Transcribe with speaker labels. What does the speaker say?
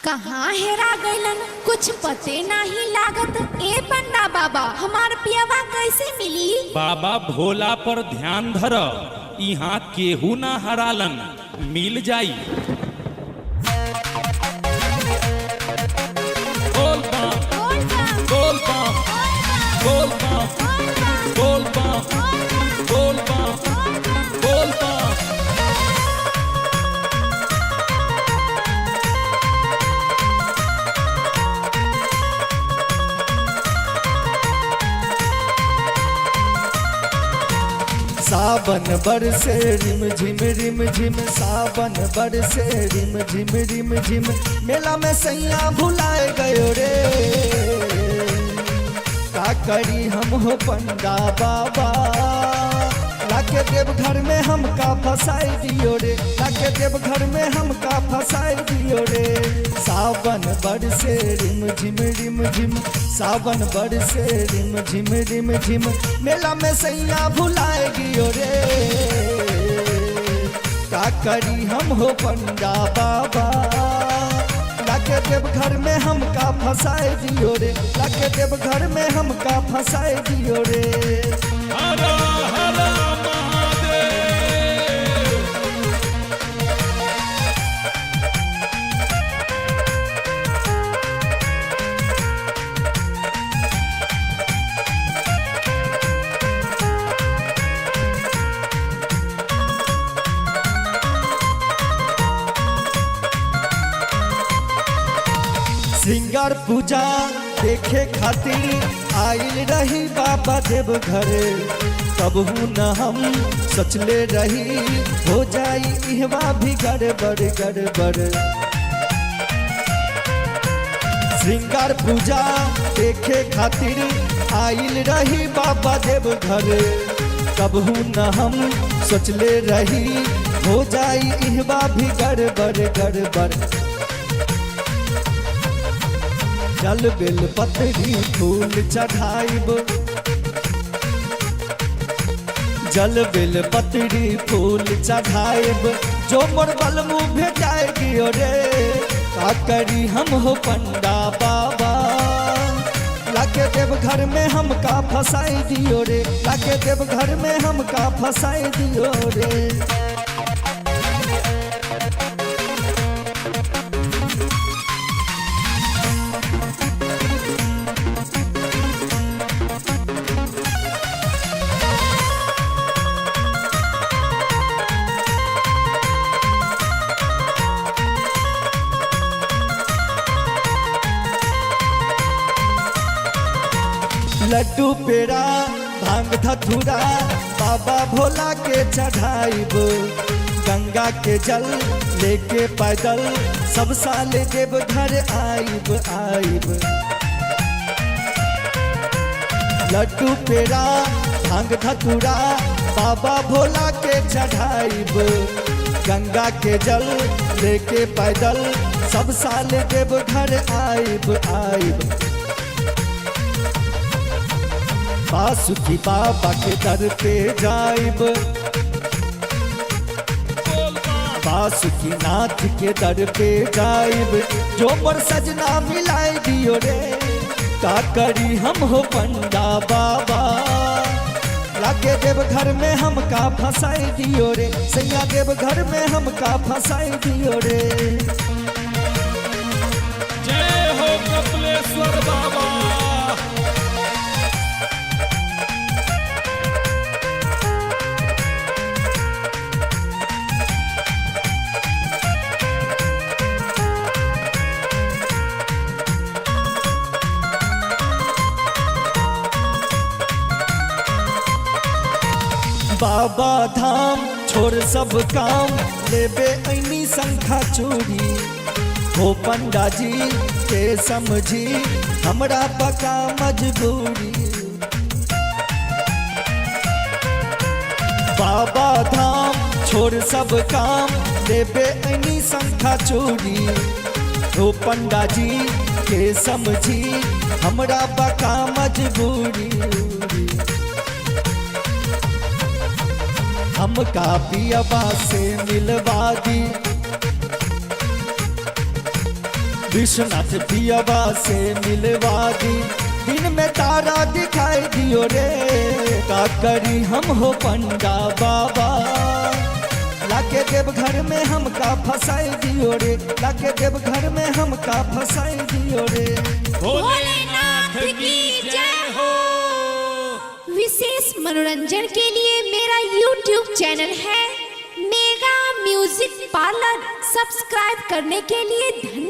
Speaker 1: कहाँ हेरा गइलन, कुछ पते नाही लागत। ए पंडा बाबा, हमार पियवा कैसे मिली?
Speaker 2: बाबा भोला पर ध्यान धर, यहाँ केहू ना हरालन, मिल जाई। बोल बम, बोल बम, बोल बम, बोल बम, बोल बम, बोल बम।
Speaker 3: सावन बरसे रिम झिम रिम झिम, सावन बरसे रिम झिम रिम झिम, मेला में सैया भुलाए गयो रे। का करी हम हो पंडा बाबा, लाके देव घर में हमका फसाई दियो रे, लाके देव घर में हमका फसाई दियो रे। सावन बरसे रिम झिम रिम झिम, सावन बरसे रिम झिम रिम झिम, मेला में सैया भुलाए गियो रे। का करी हम हो पंडा बाबा, लाके देव घर में हमका फसाए दियो रे, लाके देव घर में हमका फसाए दियो रे।
Speaker 2: हर हर महादेव।
Speaker 3: श्रृंगार पूजा देखे खातिर आइल रही बाबा देव घर, कबहू न हम सोचले रही हो जाई इहवा भी गड़बड़ गड़बड़। श्रृंगार पूजा देखे खातिर आइल रही बाबा देव घर, कबहू न हम सोचले रही हो जाई इहवा भी गड़बड़ गड़बड़। जल बेल पतरी फूल चढ़ाइब, जल बेल पतरी फूल चढ़ाइब, जो मोर बलमू भेटाए गियो रे। का करी हम हो पंडा बाबा, लाके देव घर में हमका फसाई दियो रे, लाके देव घर में हमका फसाई दियो रे। लड्डू पेड़ा भांग धतूरा बाबा भोला के चढ़ाइब, गंगा के जल लेके पैदल सब साल देव घर आइब आइब। लड्डू पेड़ा भांग धतूरा बाबा भोला के चढ़ाइब, गंगा के जल लेके पैदल सब साल देव घर आइब आइब। बासुकी बाबा के दर पे जाइब, बासुकी नाथ के दर पे जाइब, जो मोर सजना मिलाए दियो रे। का करी हम हो पंडा बाबा, लाके देव घर में हमका फसाई दियो रे, सैया देव घर में हमका फसाई दियो रे।
Speaker 2: जय हो कपिलेश्वर बाबा।
Speaker 3: बाबा धाम छोड़ सब काम लेबे ऐनी शंखा चूड़ी, हो पंडा जी के समझी हमरा पका मजबूरी। बाबा धाम छोड़ सब काम लेबे ऐनी शंखा चूड़ी, हो पंडा जी के समझी हमरा पका मजबूरी। हमका पियबा से मिलवा दी, विश्वनाथ पियवा से मिलवा दी, दिन में तारा दिखाई दियो रे। का करी हम हो पंडा बाबा, लाके देव घर में हमका फसाई दियो रे, लाके देव घर में हमका फसाई दियो रे।
Speaker 1: भोलेनाथ की जय हो। विशेष मनोरंजन के लिए मेरा YouTube channel है मेगा म्यूजिक पार्लर। सब्सक्राइब करने के लिए धन्यवाद।